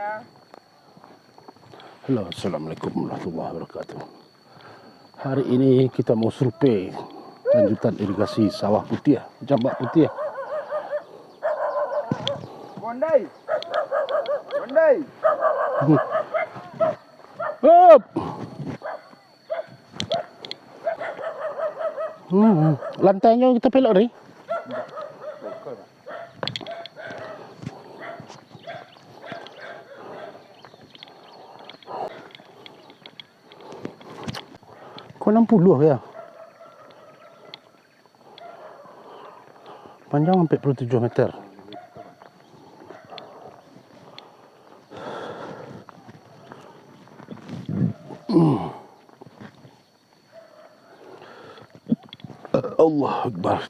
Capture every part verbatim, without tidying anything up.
Halo, assalamualaikum warahmatullahi wabarakatuh. Hari ini kita mau survei lanjutan irigasi sawah putiah, jambak putiah. Bondai. Bondai. Hup. Hmm, lantainyo kita pelok tadi. Ko enam puluh ya. Panjang empat puluh tujuh meter. Allahu Akbar.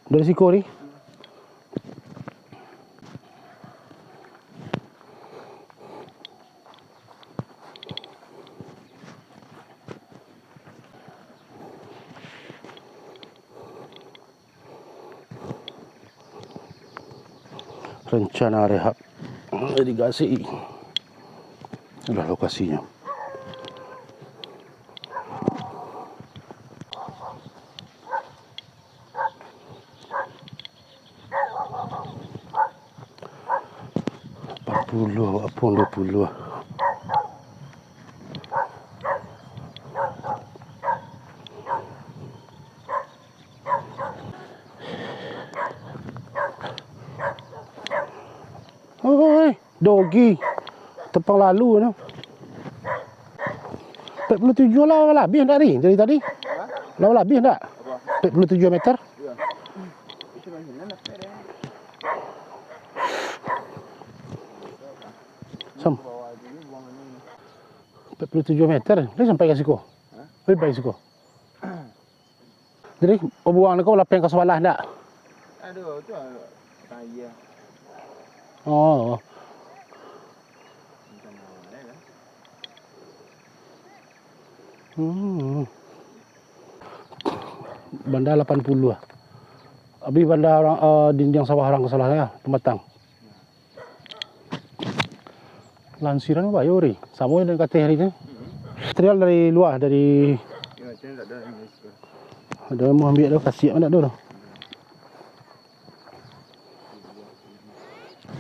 Dari siko ni. Rencana rehab irigasi. Inilah lokasinyo. Ampek puluah, ampek duo puluah. Oi, dogi. Tepang lalu tu. Ampek puluah tujuah lah, lah abih ndak, Ri, dari tadi? Lah, lah abih ndak? Ampek puluah tujuah meter. Sam-, ampek puluah tujuah meter, dia sampai ka siko. Sampai siko. Jadi, oh, buang ko lapeh ka sabalah ndak? Aduh, tu, ah, aia. Oh. Hmm. Banda lapan puluah. Abih banda urang, eh, dindiang sawah urang ka sabalah ya, pamatang. Lansiran bayo ri, samo dengan kateh ri tu. Material dari lua, dari. Yo, tu tak ada yang. Ada mau ambil tu, kasih mana tu.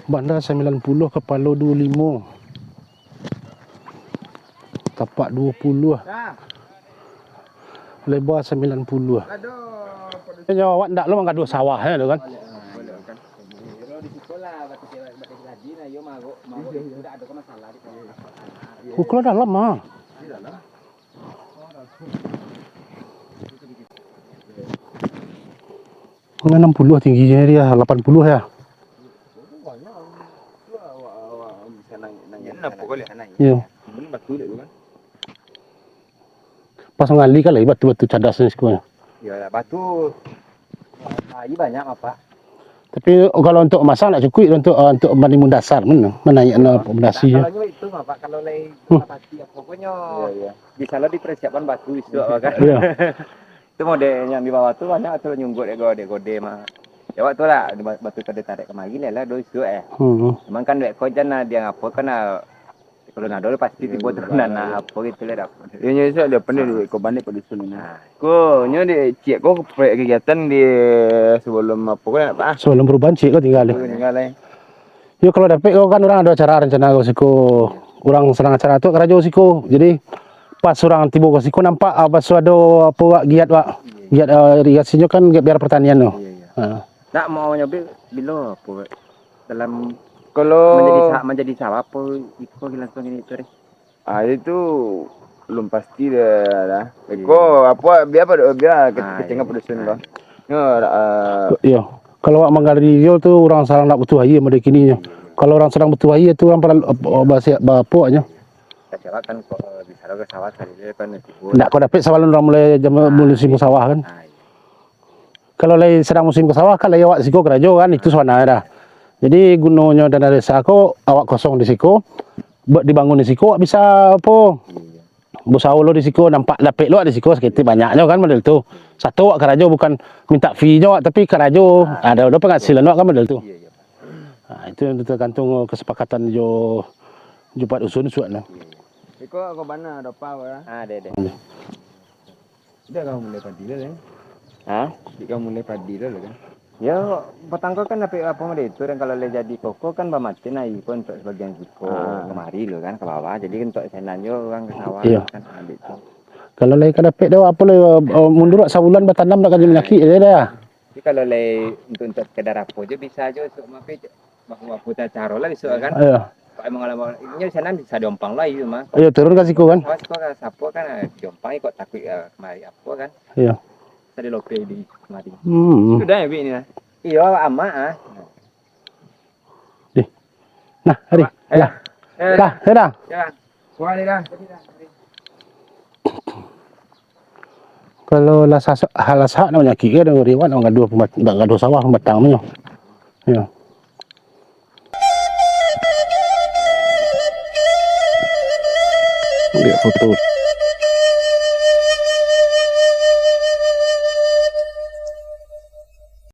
Banda sambilan puluah, kapalo duo limo. Tapak duo puluah. Leba sambilan puluah. Nyo awak ndak lo manggaduah sawah, ya, tu kan? Ukula dalam, ah. Enam puluah tingginyo dia, lapan puluah ya. Iyo. Pas mangali kan lai batu-batu cadas ni siko. Iyo lah, batu. Aia banyak, Bapak. Tapi, oh, kalau untuk mamasang ndak cukuik, untuk, ah, untuk manimbun dasar, mana, manaiak no pondasi. Nah, kalau itu, Bapak, kalau lai Hmm. Pati apo-aponyo, iyo, iyo, bisa lo dipersiapkan batu isuak, Bapak, kan? Iyo. Itu model yang di bawah tu banyak tu nyunggut dek gode-gode mah. Ya, waktu lah, di ba-, batu tadi tarik kemari lah, lah, do isuak, eh. Hmm. Cuman kan duit ko jan lah, dia ngapo kan lah, Kalau nado pasti tibo turunan, nah, apo gitu lah, dapek. Iyo, nyo isuak dia pandai duit ko balik pado dusun ni. Nah. Ko, nyo di, ciek ko proyek kegiatan di sebelum apo ko, apo? Sebelum perubahan ciek ko tingga, eh. Tingga, eh. Yo, kalau dapek ko kan urang ado acara rencana ko siko. Urang sadang acara tu karajo siko. Jadi, pas urang tibo ko siko nampak, ah, pas ado apo, wak, giat, wak. Giat, ah, irigasinyo kan giat biar pertanian tu. Iyo, iyo. Ha. Nak mau nyobe bilo apo, wak? Dalam kalau manjadi sa-, manjadi sawah apo iko langsuang ini tu, Ri? Ah, itu belum pasti dah, dah. Iyo. Iko apo, bia pado, bia ke-, ah, kecengah iyo, pado dusun ko. Nyo, ah, iyo. Kalau awak manggali iyo tu, urang sadang ndak butuh aia model kini nyo. Iyo. Kalau urang sadang butuh aia tu, urang paralu, apo, basiak, ba-, apo nyo. Kecewak kan ko, bisa lo ka sawah sakali kan tibo. Ndak ko dapek sabalun urang mulai jam, ah, musim iyo, sawah kan. Ah, iyo. Kalau lai sadang musim ka sawah, kan lai awak siko karajo kan, itu sabananyo dah. Jadi, gunonyo dana desa ko, awak kosong di siko, buek dibangun di siko, awak bisa apo? Iyo. Bausaho lo di siko, nampak dapek lo di siko, saketek banyaknyo kan model tu. Sato awak karajo bukan mintak fee nyo awak, tapi karajo, ado, ado pangasilan awak kan model tu. Iyo, iyo. Ha, itu tagantung kesepakatan jo, jo Pak Dusun suak nah. Iyo, iyo. Iko kok bana dopa, Pak? Ah, deh, deh. Sudah kamu mulai padi lah, kan? Hah? Sudah kamu mulai padi lah, kan? Yo, patang ko kan dapek apo model itu, dan kalau lah jadi koko kan bamatin aia ko untuk sabagian siko, Ah. kamari lo kan, ka bawah. Jadi untuk senan jo urang ka sawah Iyo. kan, ambil tu. Kalau lai ka dapek tu, apo lai, eh, mundur sabulan batanam dak ka manyakik je dah. Jadi kalau lai untuk, untuk sekedar apo je bisa jo, esok mampir je. Bahu apo caro lah besok kan. Iyo. Kok emang kalau mau, inyo di sana bisa diompang lah, iyo mah. Iyo, turun ka siko kan. Pas kok ka sapo kan, eh, diompang kok takuik, eh, kamari apo kan. Iyo. Tadi lope di kamari. Hmm. Sudah ya, Bi, ini lah. Iyo, amak ah. Dih. Nah, hari. Amak, Lah. eh. Lah, sudah. Ya. Wah, ni dah. Kalau lah sasak, lah sasak nak manyakik kan, riwat nak gaduah pemat-, nak gaduah sawah pematang nyo. Yo. Ambil foto.